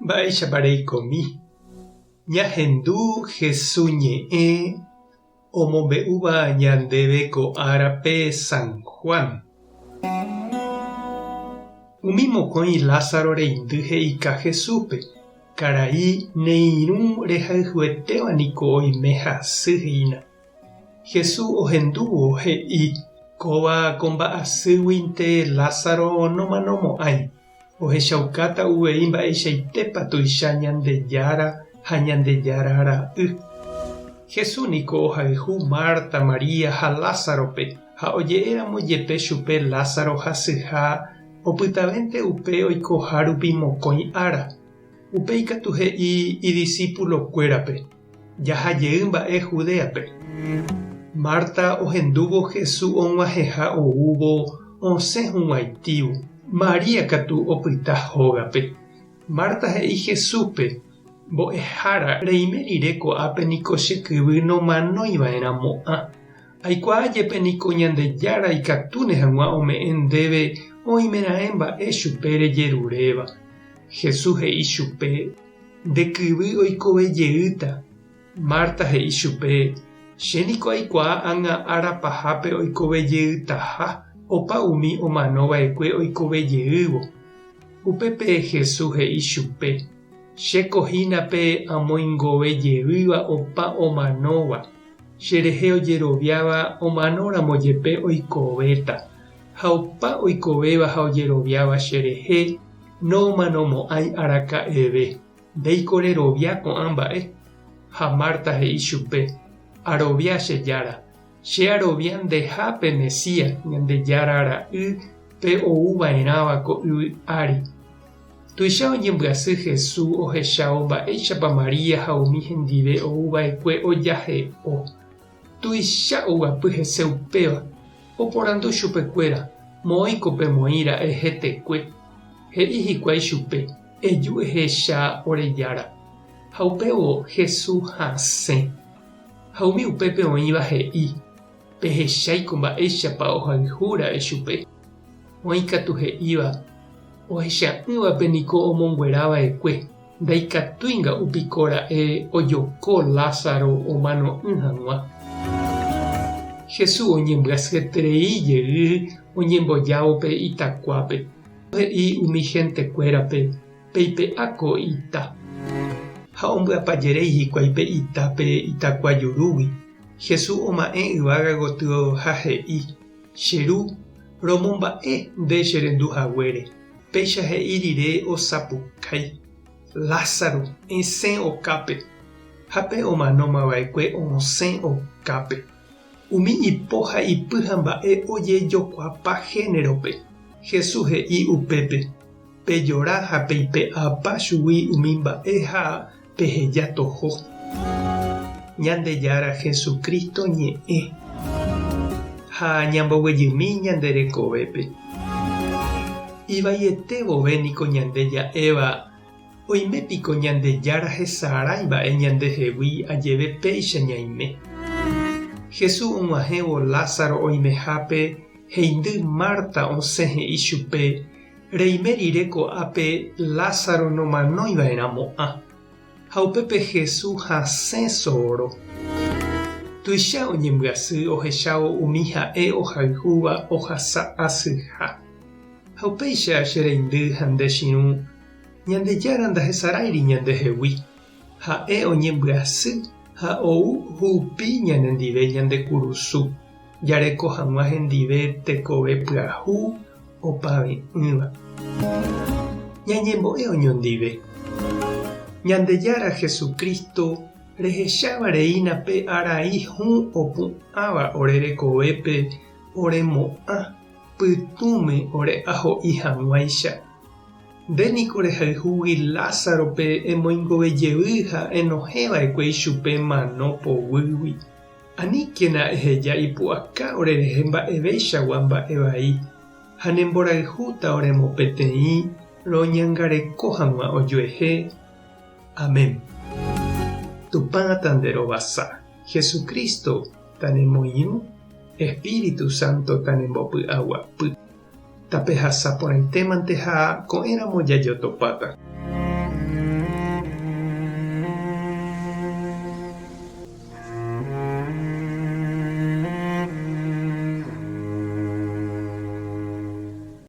Mba'éichapa reikomi? Ñahendu Hesu ñe'ẽ omombe'úva ñandéve ko árape San Juan. Umi mokõi Lázaro reindy he'ika Jesúspe, Karai, ne irũ rehayhuetéva niko oime hasy hína. Jesús ohendúvo he'i, Kóva ko mba'asýguinte Lázaro nomanomo'ãi. Ohechaukáta uvei mba'eichaitépa tuicha Ñandejára ha Ñandejára Ra'y. Jesús niko ohayhu Marta, María ha Lázarope, ha oje'éramo jepe chupe Lázaro hasyha, opytavénte upe oikohárupi mokõi ára. Upéi katu he'i idisipulokuérape, Jaha jey mba'e Judéape. Marta ohendúvo Jesús og̃uahẽha oúvo osẽ hug̃uaitívo, María katu opyta hógape. Marta he'i Jesúspe, Mbo'ehára, reime rire ko'ápe niko che kyvy nomanói va'erã mo'ã. Aikuaa jepe niko Ñandejára ikatúne hag̃ua ome'ẽ ndéve oimeraẽ mba'e chupe rejeruréva. Jesús he'i chupe, Nde kyvy oikove jeýta. Marta he'i chupe, Che niko aikuaa ág̃a ára pahápe oikove jeytaha opa umi omano va'ekue oikove jeývo. Upépe Jesús he'i chupe, Chéko hína pe amoingove jeýva opa omanóva, cherehe ojeroviáva omanóramo jepe oikovéta, ha opa oikovéva ha ojeroviáva cherehe, Nomanomo'ãi araka'eve, ndéiko rerovia ko'ã mba'e? Ha Marta he'i chupe, Arovia che Jára, che arovia ndeha pe Mesías, Ñandejára Ra'y, pe ou va'erãva ko yvy ári. Tuicha oñembyasy Jesús ohechávo mba'éichapa María ha umi hendive ou va'ekue ojahe'o. Tuicha oguapy hese upéva, oporandu chupekuéra, Moõiko pemoĩ ra'e hetekue? He'i hikuái chupe, Eju ehecha ore Jára. Ha upévo Jesús hasẽ. Ha umi upépe oĩva he'i, Pehecháiko mba'éichapa ohayhu ra'e chupe. Oĩ katu he'íva, Ohecha'ỹvape niko omonguera va'ekue, ndaikatúi nga'u piko ra'e ojoko Lázaro omano'ỹ hag̃ua. Jesús oñembyasyeterei jey oñembojávo pe itakuápe. He'i umi hentekuérape, Peipe'a ko ita. Ha ombyapajeréi hikuái pe ita pe itakua jurúgui. Jesús oma'ẽ yvága gotyo ha he'i, Che Ru, romomba'e nde cherendu haguére. Péicha he'i rire osapukái, Lázaro, esẽ okápe! Ha pe omanóma va'ekue osẽ okápe. Umi ipo ha ipy ha mba'e ojejokuapa génerope. Jesús he'i upépe, Pejora ha peipe'apa chugui umi mba'e ha peheja toho. Ñandejára Jesucristo ñe'ẽ ha ñamboguejymi ñande rekovépe. Ivaiete vove niko ñande ja'éva, Oime piko Ñandejára hesarái mba'e ñandehegui ajeve péicha ñaime. Jesús og̃uahẽvo Lázaro oimehápe, heindy Marta osẽ he'i chupe, Reime rire ko'ápe Lázaro nomanói va'erã mo'ã. Ha upépe Jesús hasẽ soro. Tuicha oñembyasy ohechávo umi ha'e ohayhúva ohasa asyha. Ha upéicha che reindy ha nde chirũ, Ñandejára ndahesaráiri ñandehegui. Ha'e oñembyasy ha ou hupi ñanendive ñande kurusu, jareko hag̃ua hendive tekove pyahu opave'ỹva. Ñañembo'e oñondive. Ñandejára Jesucristo rehecháva reína pe arai hũ opu'ãva ore rekovépe oremo'ã pytũme ore aho'i hag̃uáicha. Nde niko rehayhúgui Lázarope emoingove jevy ha enohẽ va'ekue ichupe mano poguýgui. Aníkena eheja ipu'aka orerehe mba'eveichagua mba'e vai, ha ne mborayhúta oremopeteĩ roñangareko hag̃ua ojuehe. Amén. Tupã tanderovasa, Jesucristo tanemoirũ, Espíritu Santo tanembopy'aguapy. Tapehasa porãitémante ha ko'ẽramo jajotopáta.